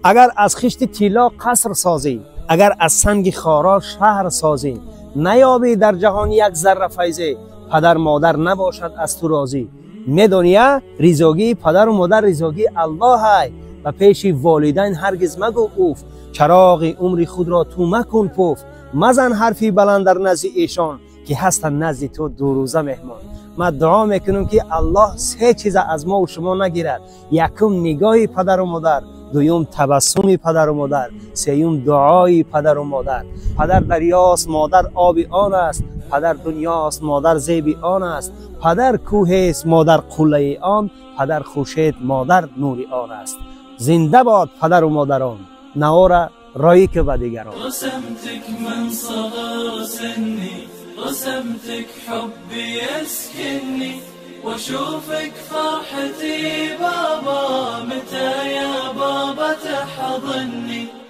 Агар аз хишти тилло қаср созӣ, агар аз санги хоро шаҳр созӣ, наёбӣ дар ҷаҳон як зарра файзе, падар модар набошад аз ту розӣ. Медония, ризогии падару модар ризогии Аллоҳай. Ба пеши волидайн ҳаргиз магӯ уф, чароғи умри худро ту макун пуф. Мазан ҳарфи баланд дар назди эшон, ки ҳастанд назди ту дурӯза меҳмон. Ман дуо мекунам, ки Аллоҳ се чиза аз мо шумо нагирад: якум, нигоҳи падару модар, дуюм, табассуми падару модар, сеюм, дуои падару модар. Падар дарёст, модар оби он аст, падар дунёст, модар зеби он аст, падар кӯҳест, модар қуллаи он, падар хуршед, модар нури он аст. Зинда бод падару модарон. Навора роӣ ки ба дигарон. رسمتك من صغر سني، رسمتك حبي يسكنني، واشوفك فرحتي بابا، متى يا بابا تحضني؟